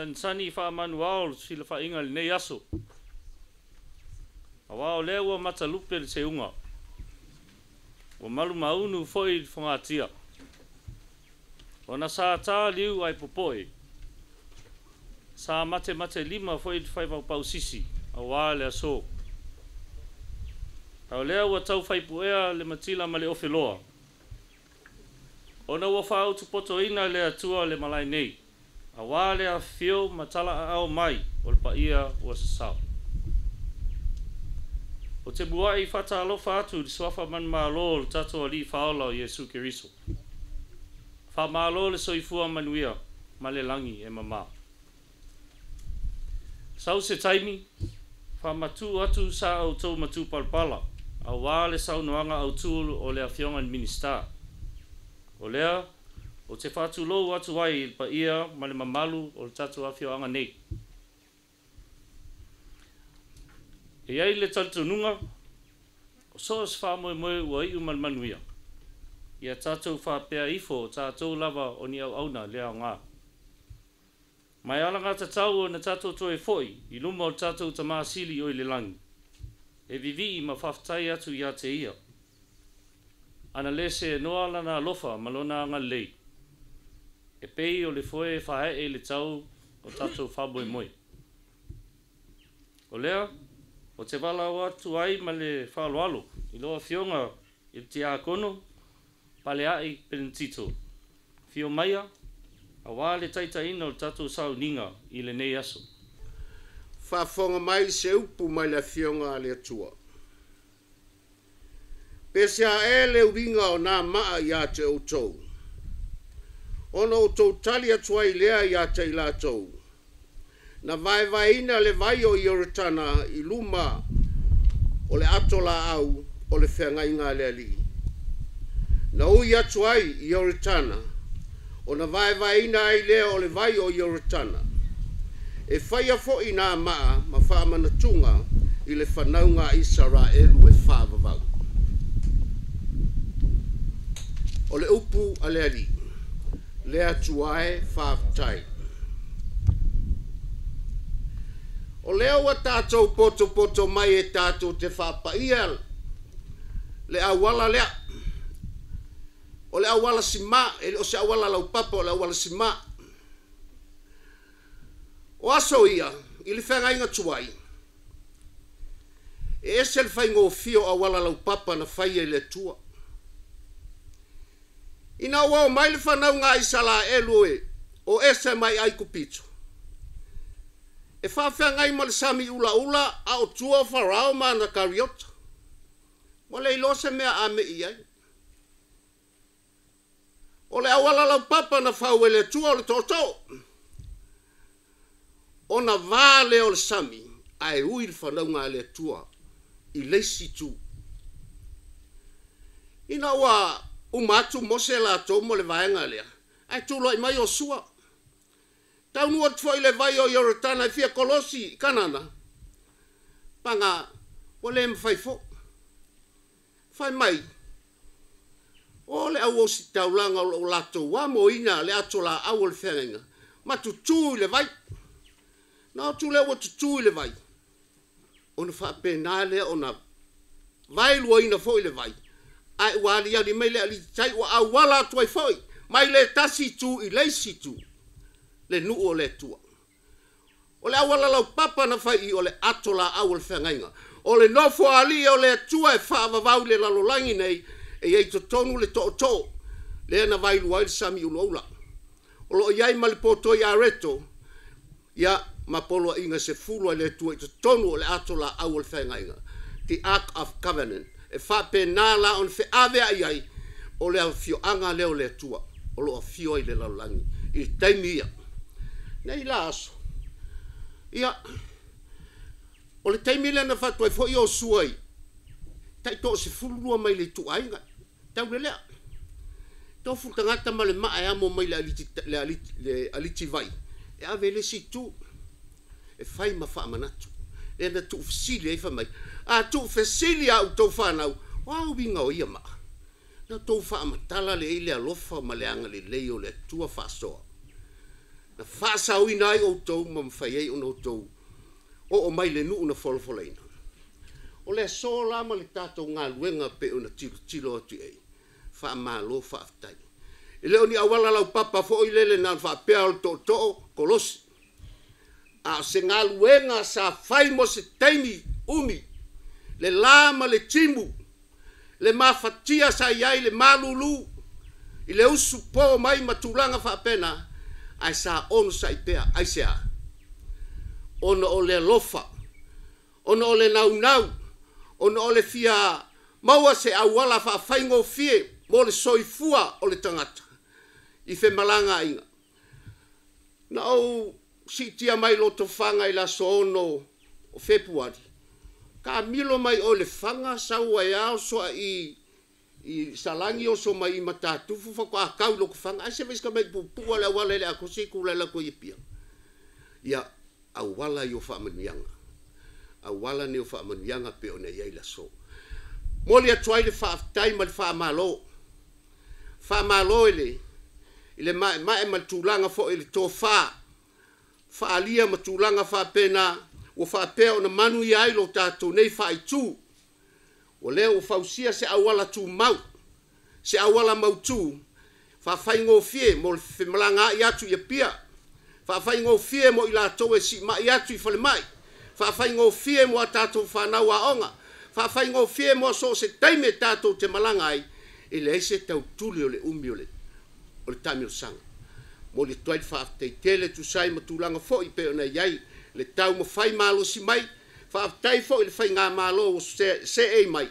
Sanisani faamanuao le fesilafaiga i lenei aso, auā o lea ua matalupe le seuga, ua malumaunu foi le fogatia, ona sa ta liu ae popoe, sa matematelima foi le faiva pausisi auā le asō. A o lea ua tau faipuea le matila ma le ofeloa, ona ua faautupotoina e le Atua le malae nei, auā le afifio ma talaaao mai o le paia ua sasao. Ou te muai faatalofa atu i le suafa manumalo o le tatou Alii Faaola o Iesu Keriso. Faamalo le soifua manuia ma le lagi e mama. Sau se taimi, faamatuu atu sa outou matupalapala auā le saunoaga autū o le Afioga i le Minisita. O lea ou te faatulou atu ai i le paia ma le mamalu o le tatou afioaga nei. E i ai le talitonuga, o so o se faamoemoe ua iu ma le manuia, ia tatou faapea ifo o tatou lava o ni auauna le aoga. Ma e alagatatau ona tatou toe foi i luma o le tatou Tama Sili o i le lagi, e vivii ma faafetai atu ia te Ia, ana le seenoa Lana alofa ma Lona agalelei, e pei o le foe e faaee i le tau o tatou faamoemoe. O lea, ou te valaau atu ai ma le faaaloalo i lau Afioga i le Tiakono Palea'i Penitito, afio maia auā le taitaiina o le tatou sauniga i lenei aso. Faafofoga mai se upu mai le Afioga a le Atua. Pe se a ea le uiga o na maa ia te outou, ona outou tali atu ai lea ia te i latou, Na vaevaeina le vai o Ioritana i luma o le ato laau o le feagaiga a le Alii. Na ui atu ai i Ioritana, ona vaevaeina ai lea o le vai o Ioritana. E faia foi nā maa ma faamanatuga i le fanauga a Isaraelu e faavavau. O le upu a le Alii. Le Atua e, faafetai. O lea ua tatou potopoto mai e tatou te faapaia le auala lea. O le auala simā, e le o se auala laupapa, o le auala simā. O aso ia, i le feagaiga tuai, e ese le faigofie o auala laupapa na faia e le Atua. Ina ua omai le fanauga a Isaraelu e o ese mai Aikupito, e faafeagai ma le sami ulaula a o tua o Farao ma ana kariota. Ua le iloa se mea a mei i ai. O le auala laupapa na fau e le Atua o le tootoo, ona va lea o le sami ae ui le fanauga a le Atua i le isi itu. Ina ua uma atu Mose latou ma le vaega lea, ae tulai mai Iosua. Taunuu atu foi i le vai o Ioritana e fia kolosi i Kanana, paga, ua le mafai foi. Fai mai, o le au ositaulaga o lo o latou amoina le atolaau o le feagaiga, ma tutu i le vai. Na o atu lea ua tutu i le vai, ona faapena lea ona vaeluaina foi le vai, ae ua aliali mai le alititai ua auala atu ai foi mai le tasi itu i le isi itu, le nuu o le Atua. O le auala laupapa na fai i o le atolaau o le feagaiga. O le nofoalii o le Atua e faavavau i le lalolagi nei, e i ai totonu le tootoo, lea na vaelua ai le sami ulaula. O lo o i ai ma le potoi areto, ia, ma poloaiga se 10 a le Atua i totonu o le atolaau o le feagaiga, the Ark of Covenant. E faapena la ona feaveai ai o le afioaga lea o le Atua o lo o afio ai i le lalolagi i le taimi ia. Nei la aso, ia, o le taimi lea na fatu ai foi Iosua i tai 12 mai le ituaiga, taulelea. Tofu le tagata ma le maa e amo mai le aliti, le aliti, le aliti vai, e ave i le isi itu, e fai ma faamanatu. Lea na tuufesili ai fai mai, a tuufesili a outou fanau, o a uiga o ia maa? Na outou faamatala lea i le alofa ma le agalelei o le Atua faasoa. Na faasaoina ai outou ma mafai ai ona outou oo mai le nuu na folafolaina. O le aso la ma le tatou galuega pei ona tilotilo atu i ai, faamalo faafetai. E le o ni auala laupapa foi lele na ona faapea o le tootoo kolosi, a o se galuega sa fai mo se taimi umi, le la ma le timu, le mafatia sa i ai le malulu i le usupo mai ma tulaga faapena, ae sa onosai pea. Aisea? Ona o le alofa, ona o le naunau, ona o le fia maua se auala faafaigofie mo le soifua o le tagata i femalagaaiga. Na ou siitia mai Lotofaga i le aso 6 o Fepuari, taamilo mai o i Lefaga sau ai lava oso i Salani oso mai i Matatufu faatoa tau i Lotofaga. Ae se vaai si tamai puupuu lava o le auala e le atoa se itula e alu atu ai i Apia. Ia, auala ia o faamanuiaga, auala nei o faamanuiaga pei ona i ai le aso. Momoli atu ai le faafetai ma le faamalo. Faamalo i le maemae ma le tulaga foi i le tofa faaalia ma tulaga faapena ua faapea ona manuia ai lo tatou nei faaitu. O lea ua fausia se auala tumau, se auala mautu, faafaigofie mo le femalagaai atu i Apia, faafaigofie mo i latou e siimai atu i falemai, faafaigofie mo a tatou fanau aoga, faafaigofie mo so o se taimi e tatou te malaga ai, e leai se tautuli o le umi o le taamilosaga. Momoli atu ai le faafetai tele tusa ai ma tulaga foi pei ona i ai le taumafai malosi mai. Faafetai foi i le faigamalo ua seei mai,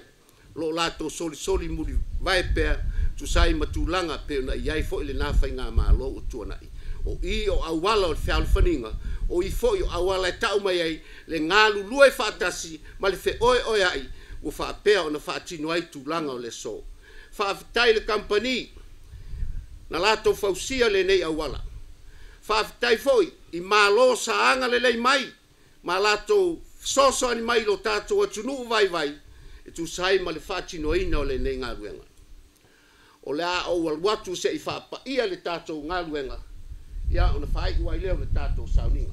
o lo o latou solisoli mulivae pea tusa ai ma tulaga pei ona i ai foi lena faigamalo ua tuanai. O i o auala o le fealofaniga, o i foi o auala e tau mai ai le galulue faatasi ma le feoeoeai ua faapea ona faatino ai tulaga o le aso. Faafetai i le kamupani na latou fausia lenei auala. Faafetai foi i malo sa agalelei mai ma latou fesoasoani mai i lo tatou atunuu vaivai e tusa ai ma le faatinoina o lenei galuega. O le a ou alu atu se i faapaia le tatou galuega, ia ona faaiu ai lea o le tatou sauniga.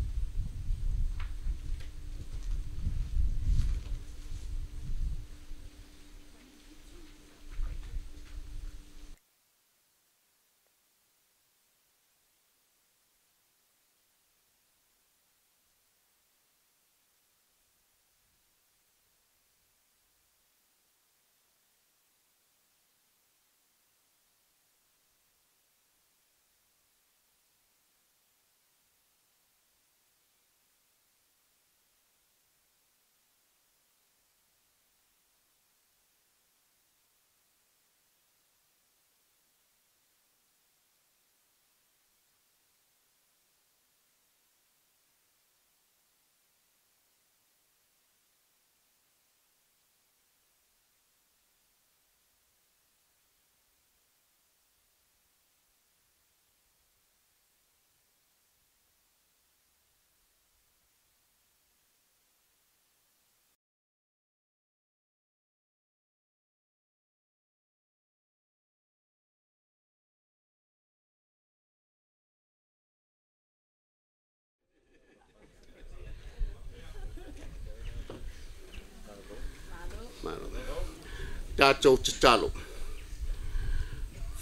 Tatou tatalo.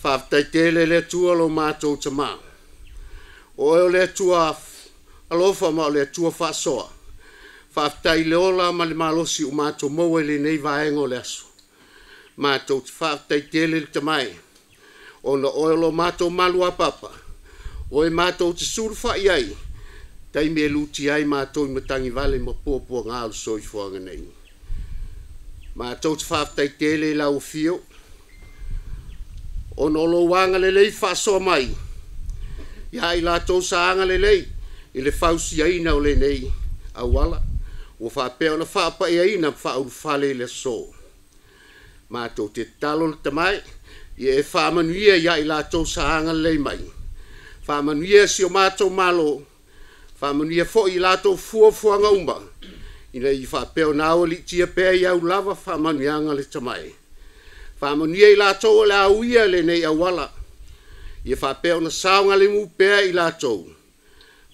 Faafetai tele le Atua lo matou Tamā. O oe o le Atua alofa ma o le Atua faasoa. Faafetai i le ola ma le malosi ua matou maua i lenei vaega o le aso. Matou te faafetai tele le Tamae, ona oe o lo matou maluapapa, oe matou te sulufai ai, taimi e lutia ai matou i matagivale ma puapuaga o le soifuaga nei. Matou te faafetai tele i lau afio, ona o lou agalelei faasoa mai ia i latou sa agalelei i le fausiaina o lenei auala, ua faapea ona faapaiaina ma faaulufale i le aso. Matou te tatalo le Tamae, ia e faamanuia ia i latou sa agalelei mai, faamanuia si o matou Malo, faamanuia foi i latou fuafuaga uma, ina ia faapea ona aualiitia pea i au lava faamanuiaga le Tamae. Faamanuia i latou o le a uia lenei auala, ia faapea ona saogalemu pea i latou.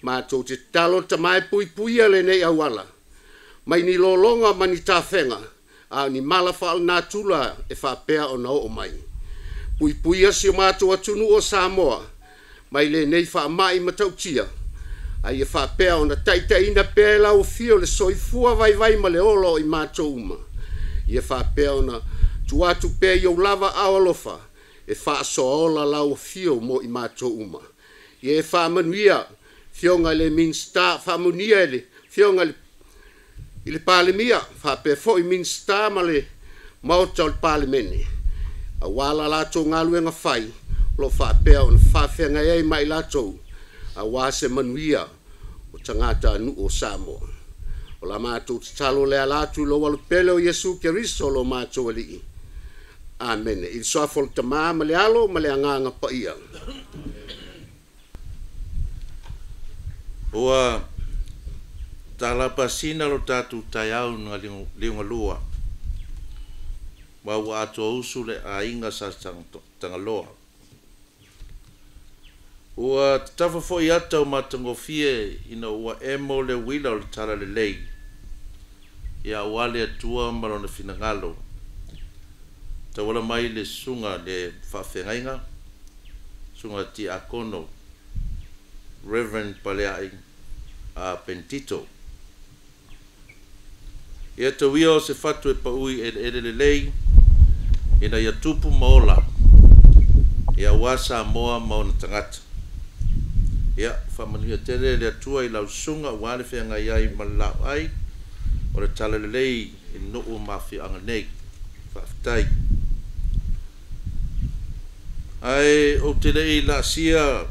Matou te tatalo Tama e puipuia lenei auala mai ni lologa ma ni tafega a o ni mala faalenatura e faapea ona oo mai. Puipuia si o matou atunuu o Samoa mai lenei faamai matautia, a ia faapea ona taitaiina pea e lau afio le soifua vaivai ma le ola o i matou uma, ia faapea ona tuu atu pea i ou lava aao alofa e faasoaola lau afio mo i matou uma. Ia e faamanuia Afioga i le Minisita, faamanuia i le Afioga i le Palemia, faapea foi Minisita ma le Maota o le Palemene, aua la latou galuega fai o lo o faapea ona faafeagai ai ma i latou, aua se manuia o tagatanuu o Samoa. O la matou tatalo le ala atu i lou alopele o Iesu Keriso lo matou Alii. Amene. I le suafa o le Tama ma le Alo ma le Agaga Paia. Ua talapasina lo tatou taeao na liugalua, ma ua atoa usu le aiga sa Tagaloa. Ua tatafa foi ata o matagofie ina ua emo le uila o le talalelei, ia aua le Atua ma lona finagalo. Tauala mai le susuga le faafeagaiga, susuga Tiakono, Reverend Paleai a Pentito. Ia tauia o se fatu e paui eleele lelei, ina ia tupu ma ola, ia aua Samoa ma ona tagata. Ia, faamanuia tele le Atua i lau susuga aua le feagai ai ma le laoai o le talalelei i nuu ma afioaga nei. Faafetai. Ae ou te le i laasia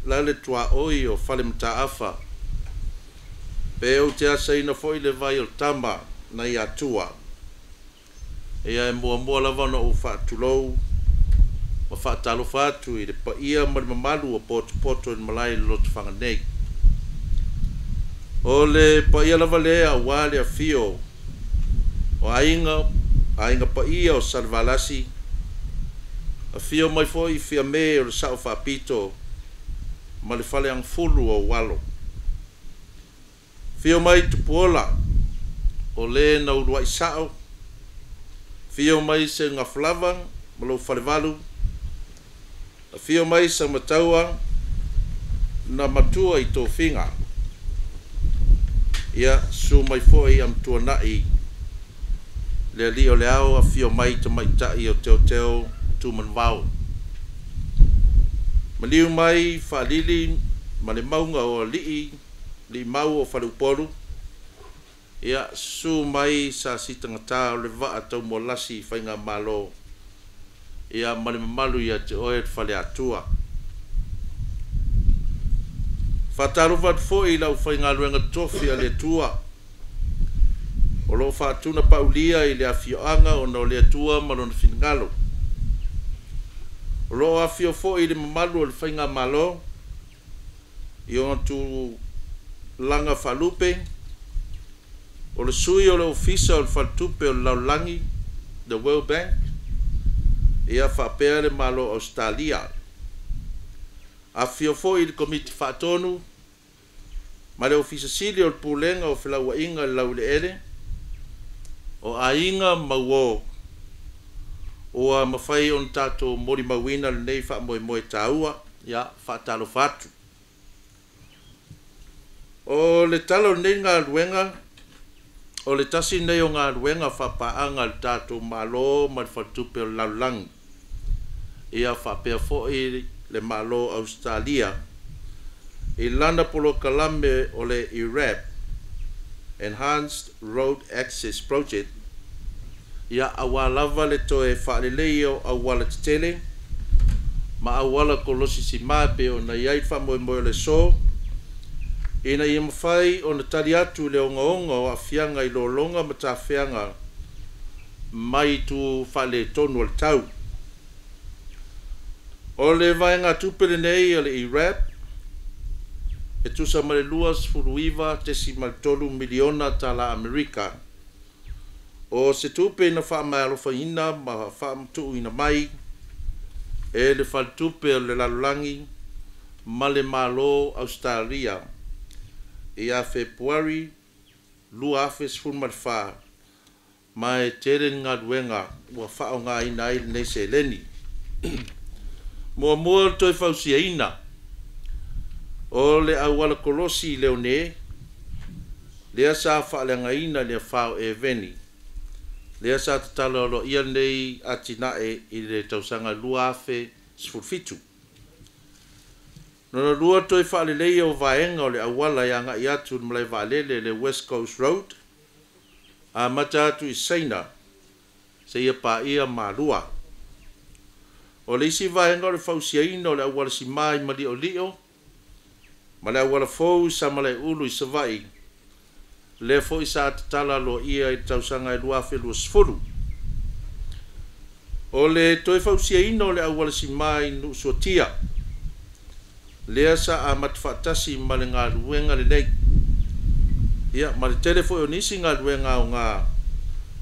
la le tuaoi o fale mataafa, pe ou te asaina foi le vai o tama nai Atua. Ia e muamua lava ona ou faatulou ma faatalofa atu i le paia ma le mamalu o potopoto i le malae i le Lotofaga nei. O le paia lava lea aua le afio o aiga, aiga paia o Salevalasi, afio mai foi Fiame o le Sao Faapito ma le Faleagafulu o Ualo. Afio mai Tupuola o le na uluai sao, afio mai Seugafalava ma lou falevalu, afio mai Samataua na matua i tofiga. Ia susu mai foi Amtuanai le alii o le ao, afio mai tamaitai o Teoteo Tumanuvao. Maliu mai Faalili ma le mauga o alii limau o Faleupolu. Ia susu mai Sasitagata o le vaa taumualasi i Faigamalo, ia ma le mamalu ia te oe le Faleatua. Faatalofa atu foi i lau faigaluega tofi a le Atua o lo o faatuna paulia i le afioaga ona o le Atua ma lona finagalo. O lo o afio foi i le mamalu o le Faigamalo i ona tulaga faalupe, o le sui o le Ofisa o le Faletupe o le Lalolagi, the World Bank, ia faapea le Malo o Ausetalia. Afifio foi i le Komiti Faatonu ma le Ofisa Sili o le Pulega o Felauaiga i le Laueleele, o aiga mauo ua mafai ona tatou molimauina lenei faamoemoe taua, ia faatalofa atu. O le tala o lenei galuega, o le tasi lenei o galuega faapaaga a le tatou Malo ma le Faletupe o le Lalolagi, ia faapea foi le Malo o Ausetalia i lana polokalame o le ERAP, Enhanced Road Access Project, ia aua lava le toe faalelei o auala tetele ma auala kolosi sima pe ona i ai le faamoemoe o le aso, ina ia mafai ona tali atu le ogaoga o aafiaga i lologa ma tafeaga mai itu faaletonu o le tau. O le vaegatupe lenei o le ERAP e tusa ma le $29.3 miliona tala Amerika, o se tupe na faamalofaina ma faamatuuina mai e le Faletupe o le Lalolagi ma le Malo Ausetalia ia Fepuari 2014 ma e tele ni galuega ua faaaogāina ai lenei seleni. Muamua o le toe fausiaina o le auala kolosi i Leone lea sa faaleagaina i le afā o Eveni lea sa tatala aloaia lenei atinae i le tausaga 2017. Lona lua toe faaleleia o vaega o le auala e agai atu i le malae vaalele le West Coast Road amata atu i Saina seia paia Malua. O le isi vaega o le fausiaina o le auala simā i Maliolio ma le auala fou i Samalaeulu i Savaii lea foi sa tatala aloaia i le tausaga e 2020. O le toe fausiaina o le auala simā i Nuusuatia lea sa amata faatasi ma le galuega lenei. Ia ma le tele foi o nisi galuega aogā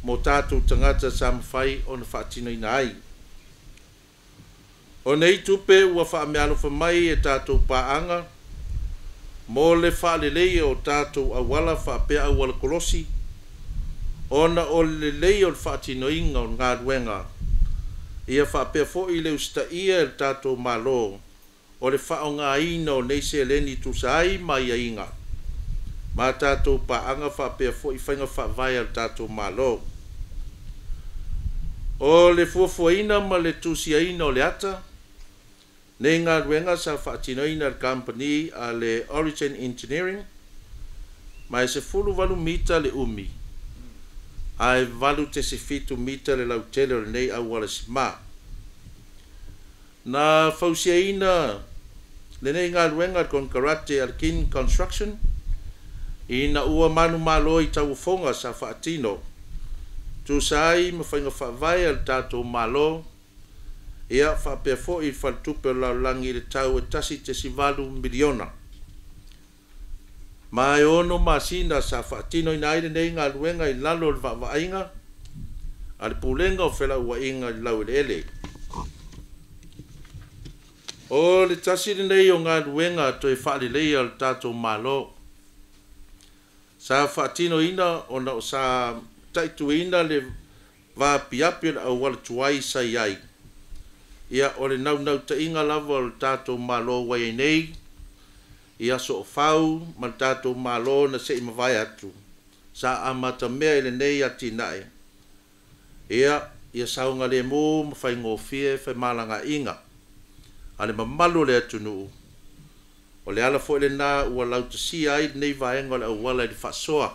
mo tatou tagata sa mafai ona faatinoina ai. O nei tupe ua faameaalofa mai e tatou paaga mo le faaleleia o tatou auala faapea auala kolosi ona o le lelei o le faatinoina o le galuega ia faapea foi le usitaia e le tatou Malo o le faaaogāina o nei seleni tusa ai ma aiaiga ma tatou paaga faapea foi faiga faavae a le tatou Malo. O le fuafuaina ma le tusiaina o le ata nei galuega sa faatinoina e le kamupani a le Origin Engineering ma e 18 mita le umi ae 8.7 mita le lautele o lenei auala simā. Na fausiaina lenei galuega e le konekarate a le King Construction ina ua manumalo i tauofoga sa faatino tusa ai ma faiga faavae a le tatou Malo ia faapea foi i le Faletupe o le Lalolagi i le tau e 1.8 miliona. Ma e 6 masina sa faatinoina ai lenei galuega i lalo o le vaavaaiga a le Pulega o Felauaiga i le Laueleele. O le tasi lenei o galuega toe faaleleia o le tatou Malo sa faatinoina ona o sa mataituina le vaapiapi o le auala tuai sa i ai. Ia o le naunautaiga lava o le tatou Malo ua i ai nei i aso o fau ma le tatou Malo na se i mavae atu sa amatamea i lenei atinae ia ia saogalemu ma faigofie femalagaaiga a le mamalu o le atunuu. O le ala foi lenā ua lautasia ai lenei vaega o le auala i le faasoa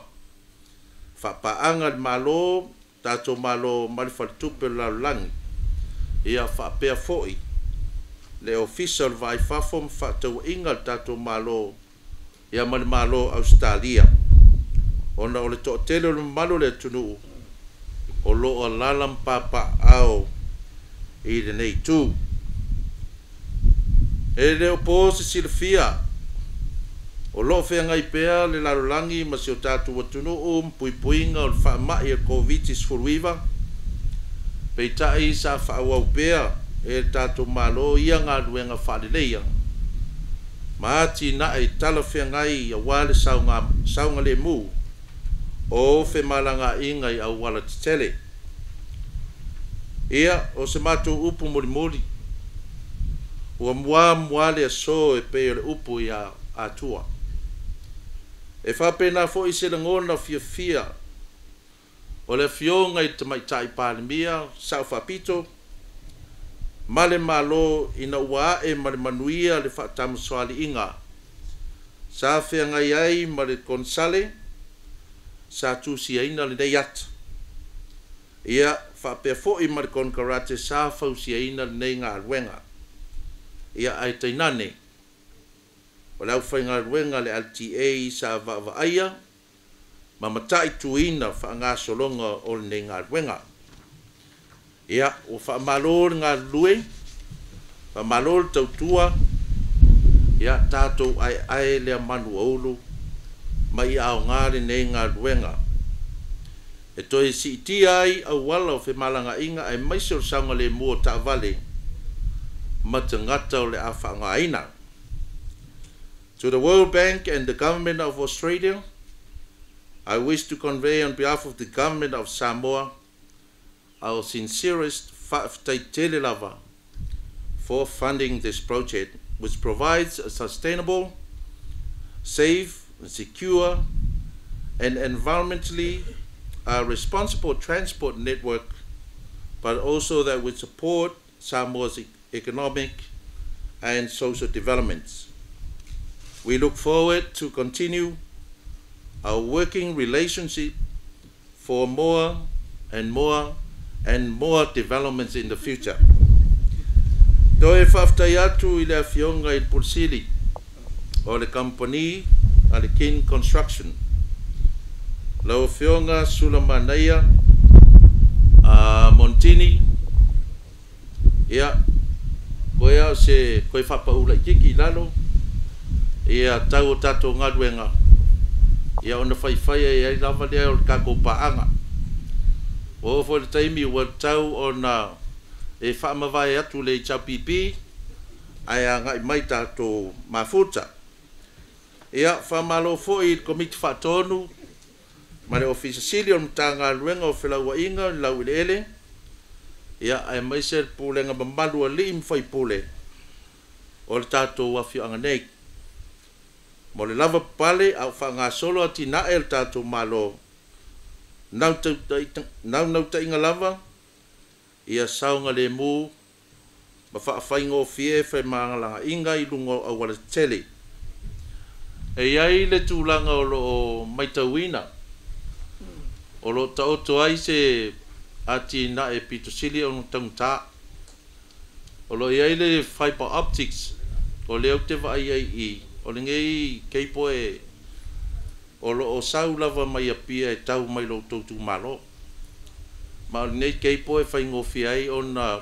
faapaaga a le Malo tatou Malo ma le Faletupe o le Lalolagi ia faapea foi le Ofisa o le Va i Fafo ma Fefaatauaiga a le tatou Malo ia ma le Malo o Ausetalia ona o le toatele o le mamalu o le atunuu o lo o alaala ma papaaao i lenei itu. E le o po se silafia o lo o feagai pea le lalolagi ma si o tatou atunuu ma puipuiga o le faamai o le Koviti-19, peitai sa faaauau pea e le tatou Malo ia galuega faaleleia ma atinae talafeagai aua le saogalemu o femalagaaiga i auala tetele. Ia, o se matou upu mulimuli, ua muamua le aso e pei o le upu ia Atua. E faapena foi se lagona fiafia o le Afioga i le Tamaitai Palemia, Sao Faapito, ma le Malo ina ua ae ma le manuia le faatamasoaliiga sa feagai ai ma le konesale sa tusiaina lenei ata, ia faapea foi ma le konekarate sa fausiaina lenei galuega. Ia ae tainane o le aufaigaluega a le LTA sa vaavaaia ma mataituina faagasologa o lenei galuega. Ia, ua faamalo le galulue, faamalo le tautua, ia tatou aeae lea manu aulu ma ia aoga lenei galuega e toe siitia ai auala o femalagaaiga aemaise o le saogalemu o taavale ma tagata o le a faaaogaina. To the World Bank and the Government of Australia, I wish to convey on behalf of the Government of Samoa our sincerest faafetai tele lava for funding this project, which provides a sustainable, safe, secure, and environmentally responsible transport network, but also that would support Samoa's economic and social developments. We look forward to continue our working relationship for more and more and more developments in the future. Toe faafetai atu i le Afioga i le Pule Sili o le Kamupani a le King Construction, lau Afioga Sulamanaia Montini, ia, koe lava o se koe faapau laitiiti i lalo ia tau o tatou galuega, ia ona faifai ai ai lava lea o le tatou paaga. Ua oo foi i le taimi ua tatau ona e faamavae atu le HRPP ae agai mai tatou mafuta. Ia, faamalo foi i le Komiti Faatonu ma le Ofisa Sili o le Matagaluega o Felauaiga i le Laueleele, ia aemaise le pulega mamalu a alii ma faipule o le tatou afioaga nei. Mo le lava papale a o faagasolo atinae a le tatou Malo, naunautaiga lava ia saogalemu ma faafaigofie femalagaaiga i luga o auala tetele. E i ai le tulaga o lo o matauina o lo o taoto ai se atinae pito sili ona taugata. O lo o i ai le fiber optics o lea ou te vaai ai i i, o lenei cable e o lo o sau lava mai Apia e tau mai i lo outou itumalo. Ma o lenei cable e faigofie ai ona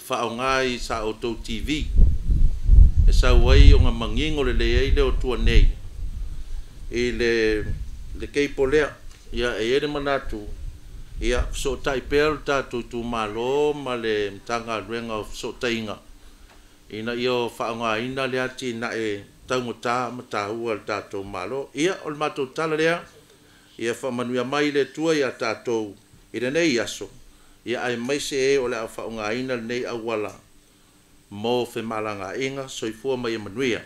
faaaoga i sa outou TV e sau ai ona manino lelei ai lea o tua nei i le cable lea. Ia, e i ai le manatu, ia fesootai pea lo tatou itumalo ma le Matagaluega o Fesootaiga ina ia faaaogaina le atinae taugata ma taua a le tatou Malo. Ia, o le matou tala lea, ia faamanuia mai le Atua ia tatou i lenei aso, ia aemaise e o le a faaaogaina lenei auala mo femalagaaiga. Soifua ma ia manuia.